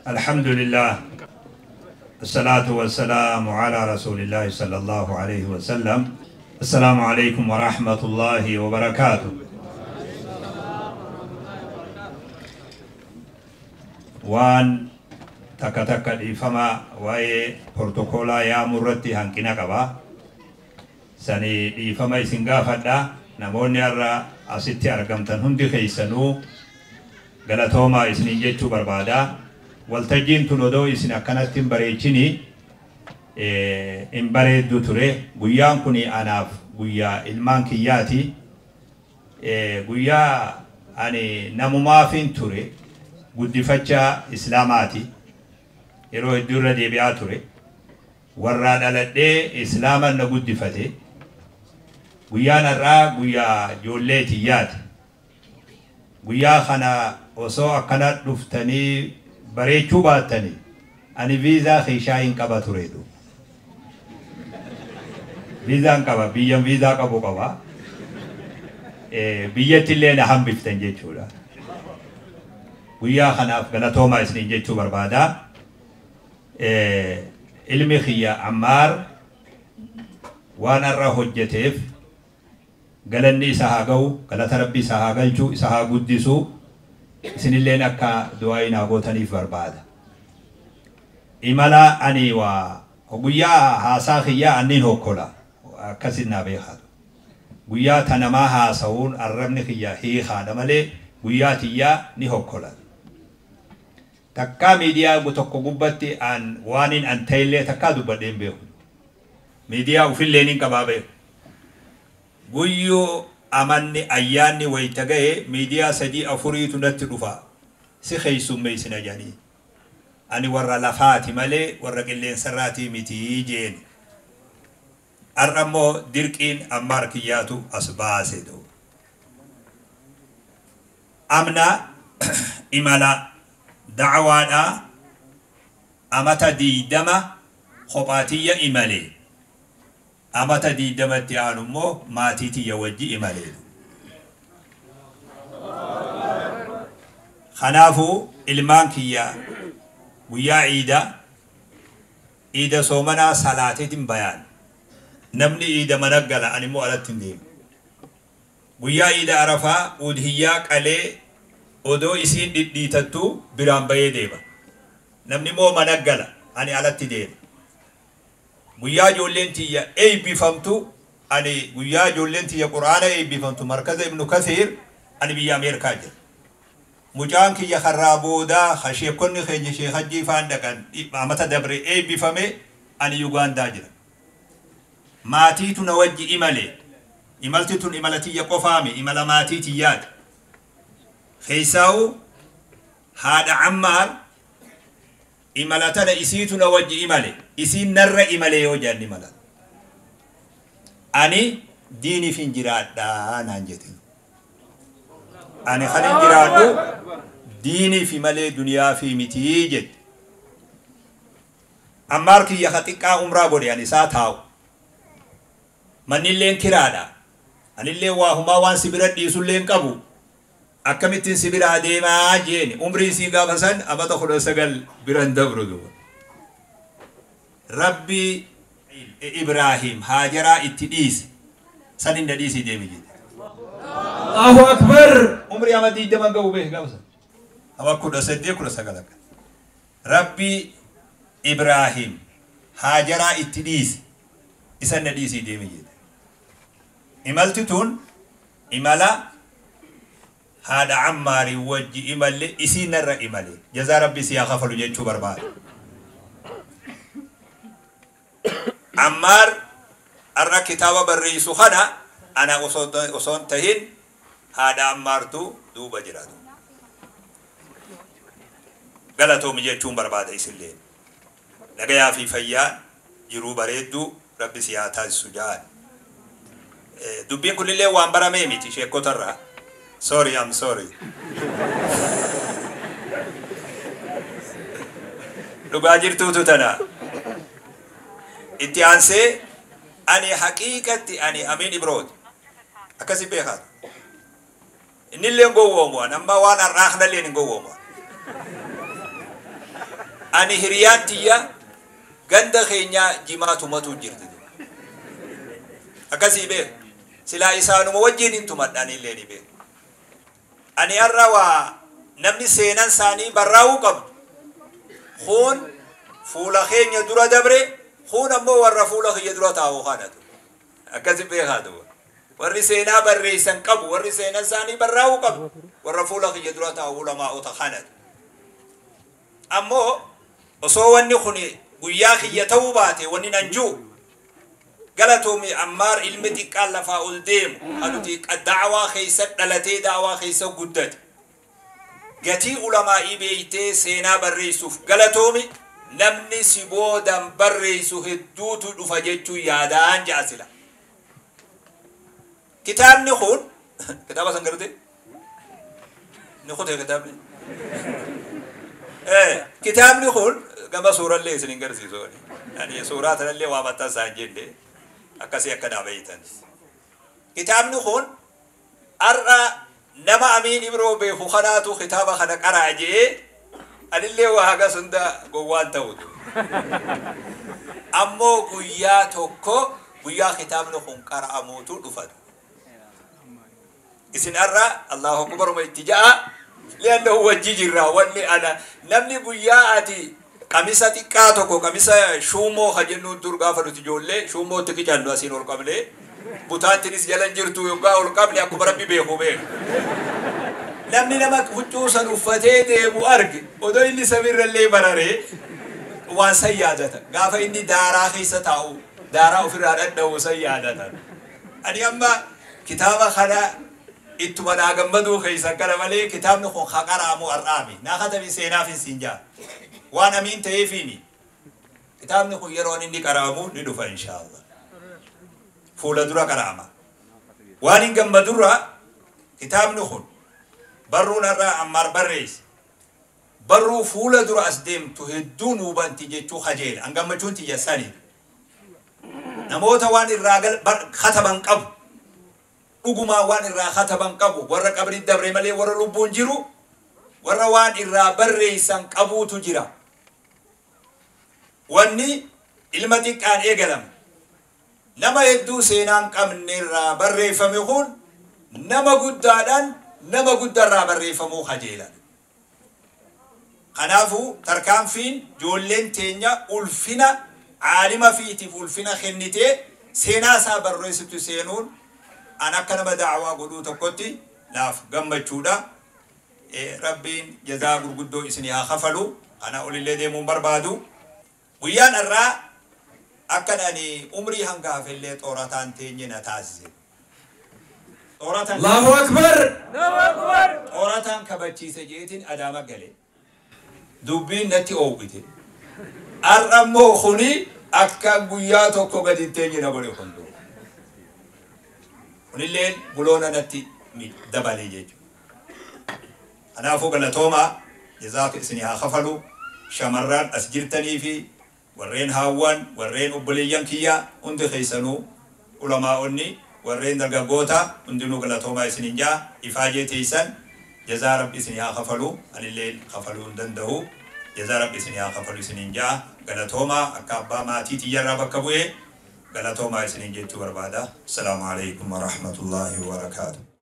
الحمد لله الصلاة والسلام على رسول الله صلى الله عليه وسلم. السلام عليكم ورحمة الله وبركاته. Waan takka takka dhiifama, waa'ee protokoolaa yaamuu irratti hanqina qaba. Sani dhiifama isin gaafadha. Namoonni har'a asitti argamtan hundi keessanuu galatoomaa isiniin jechuu barbaada. Waltajjiin tun odoo isin akkanatti hin bareechini hin bareeddu ture. Guyyaan kun anaaf guyyaa ilmaan kiyyaati. Guyyaa ani namumaafin ture guddifachaa islaamaati. Yeroo hedduu irra deebi'aa ture. Warraa dhaladhee islaaman na guddifate. Guyyaan har'aa guyyaa ijoollee tiyyaati. Guyyaa kana osoo akkana dhuftanii bareechuu baattanii ani viizaa keeshaa hin qaba tureetu. Viizaan qaba, biyyan viizaa qabu qaba. Biyyatti illee na hambiftan jechuudha. Guyyaa kanaaf galatoomaa isiniin jechuu barbaada. Ilmi kiyya Ammaar waan har'a hojjeteef galanni isa haa ga'u, galata Rabbi isa haa galchu, isa haa guddisu, isinilleen akka du'aa naa gootaniif barbaada. Imala ani waa guyyaa haasaa kiyyaa anniin hokkola, akkasin naa beekaatu. Guyyaa tanamaa haasa'uun arrabni kiyya hiikaadha malee guyyaa tiyyaa ni hokkola. Takkaa miidiyaa tokko gubbatti an waanin an ta'illee takkaa dubbadhee hin beeku. Miidiyaa ufillee nin qabaa beeku. Guyyuu amanni ayyaanni wayita ga'e miidiyaa sadii afuriitu natti dhufa. Si keessummeessina jedhanii. Ani warra lafaati malee warra qilleensarraatii mitii jeen. Har'a immoo dirqiin Ammaar kiyyaatu as baase ta'u. Amna imala da'awaadhaa amata 20 kophaatiyya imalee. Amata 20tti aanu immoo maatii tiyya wajji imalee. Kanaafuu ilmaan kiyya guyyaa iida, iida soomanaa salaateetiin bayaan. Namni iida mana gala, ani immoo alatti hin deemu. Guyyaa iida Arafaa udhiyyaa qalee odoo isiin dhidhiitattu biraan bayee deema. Namni immoo mana gala, ani alatti deema. Guyyaa ijoolleen tiyya eebbifamtu, ani guyyaa ijoolleen tiyya Quraana eebbifamtu markaza Ibnu Kasiir ani biyya Ameerikaa jira. Mucaan kiyya karraa boodaa ha sheekonni keenya Sheekh Hajjii faan dhaqan amata dabre eebbifame, ani Yugaandaa jira. Maatiitu na wajji imale. Imalti tun imala tiyya qofaami, imala maatii tiyyaati. Keessaa'u haadha Ammaar imala tana isiitu na wajji imale. Isiin narra imale yoo jedhan imala. Ani diiniif hin jiraadhaa naan jette. Ani kan hin jiraadhu diiniif malee duniyaa fi mitii jette. Ammaar kiyya ka xiqqaa umraa godhe, ani isaa taa'u. Mannilleen kiraadha. Anillee waa humaa waan si bira dhiisullee hin qabu. Akkamittiin si biraa deemaa jeeni. Umrii isii gaafa san amata 19 bira hin dabru duuba. Rabbi Ibraahim Haajaraa itti dhiise. San hin dhiisii deemi jette. Allahu Akbar. Umrii ama 20 ga'u beek gaafa san. Ama 18, 19 akka. Rabbi Ibraahim Haajaraa itti dhiise. Isan na dhiisii deemi jette. Imalti tun imala haadha Ammaarii wajji imalle, isii narra imale. Jazaa Rabbi si haa kafalu jechuu barbaada. Ammaar har'a kitaaba barreessu kana ana osoo hin tahin haadha Ammaartu duuba jiraatu. Galatoomi jechuun barbaada isillee. Nagayaa fi fayyaa jiruu bareedduu Rabbi si haa taasisu ja'an. Dubbiin kunillee waan baramee miti sheekotarraa. Sorry, I'm sorry. Dhugaa jirtuutu tana. Itti aansee ani haqiiqatti ani Amiin Ibrooti. Akkasi beekaa. Innillee hin gowwoomu, amma waan har'aa kanallee hin gowwoomu. Ani hiriyaan tiyya ganda keenyaa jimaa tumatu jirti. Akkasii beeku. Silaa isaanuma wajjin hin tumadha anillee ni beeku. Ani har'a waa namni seenan isaanii barraa'uu qabdu. Kun fuula keenya dura dabre, kun ammoo warra fuula kiyya dura taa'u kanatu. Akkasi beekaa duuba. Warri seenaa barreessan qabu, warri seenan isaanii barraa'uu qabu, warra fuula kiyya dura taa'u ulamaa'ota kanatu. Ammoo osoo wanni kun guyyaa kiyya ta'uu baate wanni nan jiru galatoomi Ammaar ilmi xiqqaan lafaa ol deemu kanuti da'awaa keessa dhalatee da'awaa keessa guddate. Gatii ulamaa'ii beeytee seenaa barreessuuf galatoomi namni si boodan barreessu hedduutu dhufa jechuu yaadaan ja'a sila. Kitaabni kun kitaaba san gartee? Ni kutee kitaabni? Kitaabni kun gama suurallee isin hin garsiisu. Ani suuraa tanallee waa maxxansaa hin jenne akkasii akka dhaabeeytan. Kitaabni kun har'a nama Amiin Ibroo beeku kanaatu kitaaba kana qaraa jee anillee waa hagas hunda gowwaan ta'utu. Ammoo guyyaa tokko guyyaa kitaabni kun qara'amuutu dhufatu. Isin har'a Allahu Akbaruma itti ja'a li'annahu wajji jirra wanni ana namni guyyaa ati qamisa xiqqaa tokko qamisa shuumoo ka jennuun dur gaafa nuti ijoollee shuumootti qicannu asiin ol qabne butaattinis jala jirtu yoggaa ol qabne akkuma rabbi beeku beeku. Namni nama huccuu san uffatee deemu arge odoo inni samiirrallee bararee waan san yaadata. Gaafa inni daaraa keessa taa'u daaraa ofirraa dhadha'u san yaadata. Ani amma kitaaba kana ittuma naa gammaduu keessa kana malee kitaabni kun haa qara'amu har'aami. Naa katabi seenaaf hin siin jaa. Waan amiin ta'eefiimi. Kitaabni kun yeroon inni qara'amu ni dhufa inshaallah. Fuula dura qara'ama. Waan hin gammadurra kitaabni kun barruun har'aa Ammaar barreesse. Barruu fuula dura as deemtu hedduu nuu banti jechuu kajeela. An gammachuun tiyya sani. Namoota waan irraa kataban qabu. Dhugumaa waan irraa kataban qabu. Warra qabrii dabre malee warra lubbuun jiru. Warra waan irraa barreessan qabuutu jira. Wanni ilma xiqqaan eegalame. Nama hedduu seenaan qabne irraa barreeffame kun nama guddaadhaan nama guddaarraa barreeffamuu kajeela. Kanaafuu tarkaanfiin ijoolleen teenya ulfina caalima fiitiif ulfina kennitee seenaa isaa barreessitu seenuun an akka nama da'awaa godhuu tokkotti naaf gammachuudha. Rabbiin jazaa gurguddoo isinii haa kafalu. Kana olillee deemuun barbaadu. Guyyaan har'aa akka ani umrii hanga hafellee xoorataan teenye na taasise. Allahu Akbar. Xoorataan kabachiise jeetiin Adaama gale. Dubbiin natti oowwite. Har'a immoo kuni akka guyyaa tokko gadi hin teenye na godhe kun. Kunilleen buloona natti dabale jechuudha. Kanaafuu galatoomaa jazaa isinii haa kafalu. Shamarran as jirtanii fi warreen haawwan warreen obboleeyyan kiyyaa hundi keessanuu ulamaa'onni warreen dargaggoota hundinuu galatoomaa isiniin jaa ifaajee teessan jazaa rabbi isinii haa kafalu. Anillee kafaluu hin danda'u. Jazaa rabbi isinii haa kafalu isiniin jaa galatoomaa akka abbaa maatii tiyyarraa bakka bu'ee galatoomaa isiniin jechuu barbaada. Assalaamu alaikum warahmatullaahi wabarakaatuh.